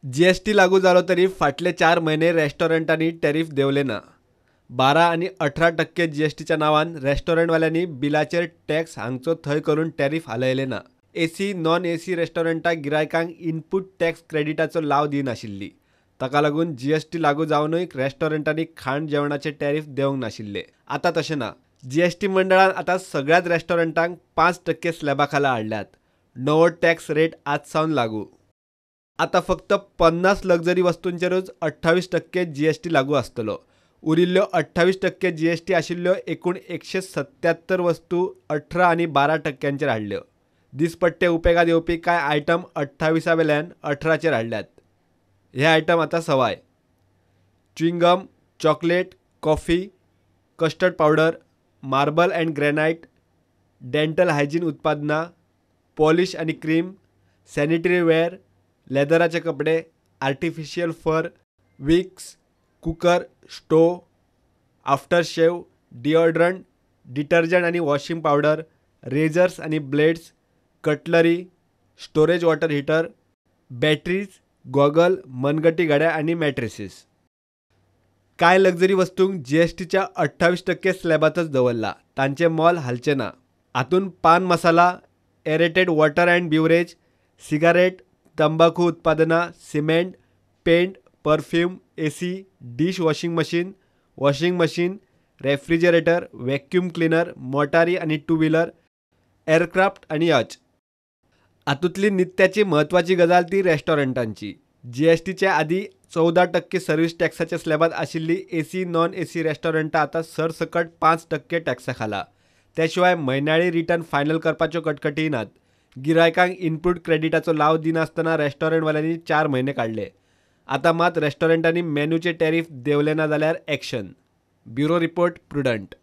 GST लागू जालो तरी फाटले 4 म्हयने रेस्टॉरंटांनी टॅरीफ देंवले ना. 12 आनी 18% जीएसटीच्या नांवान रेस्टॉरंटवाल्यांनी बिलाचेर टॅक्स हांगचो थंय करून टॅरीफ हालयले ना. एसी नॉन एसी रेस्टॉरंटां गिरायकांक इनपूट टॅक्स क्रेडिटाचो लाव दिनाशिल्ली. ताका लागून जीएसटी लागू जावनूय रेस्टॉरंटांनी खाण जेवणाचे टॅरीफ देंवंक नाशिल्ले. आतां तशें ना. जीएसटी मंडळान आतां सगळ्याच रेस्टॉरंटांक 5% स्लॅबा खाला हाडल्यात. नवो टॅक्स रेट आज सावन लागू. आतां फक्त 50 लक्झरी वस्तूंचेरूच 28% जीएसटी लागू आसतलो. उरिल्ल्यो 28% जीएसटी आशिल्ल्यो एकूण 177 वस्तू 18 आनी 12% हाडल्यो. दिसपट्टे उपेगांत येवपी कांय आयटम 28 वेल्यान 18चेर हाडल्यात. हे आयटम आतां सवाय. Chewing gum, chocolate, coffee, custard powder, marble and granite, dental hygiene उत्पादनां, पॉलिश आनी क्रीम, सॅनिटरी वेअर, लेदराचे कपडे, artificial fur, wigs, cooker, stove, after shave, deodorant, detergent आनी वॉशिंग पावडर, रेजर्स आनी blades, cutlery, storage water heater, batteries, goggle, मनगटी घड्याळ आनी मॅट्रेसीस. कांय luxury वस्तूंक जीएसटीच्या 28% स्लॅबांतच दवरला. तांचें मोल हालचें ना. हातूंत pan masala, aerated water and beverage, cigarette, तंबाखू उत्पादनां, cement, paint, perfume, AC, dish washing machine, refrigerator, vacuum cleaner, मोटारी आनी टू व्हिलर, एअरक्राफ्ट आनी यॉच. हातूंतली नित्याची म्हत्वाची गजाल ती रेस्टॉरंटांची. जीएसटीच्या आदी 14% सर्व्हिस टॅक्साच्या स्लॅबांत आशिल्ली एसी नॉन एसी रेस्टॉरंटां आतां सरसकट 5% टॅक्सा खाला. त्या शिवाय म्हयन्याळी रिटर्न फायनल करपाच्यो कटकटी नात. गिरायकांक इनपूट क्रेडिटाचो लाव दिनासतना रेस्टॉरंटवाल्यांनी 4 म्हयने काडले. आतां मात रेस्टॉरंटांनी मेन्यूचे टॅरीफ देंवले ना जाल्यार एक्शन. Bureau report, Prudent.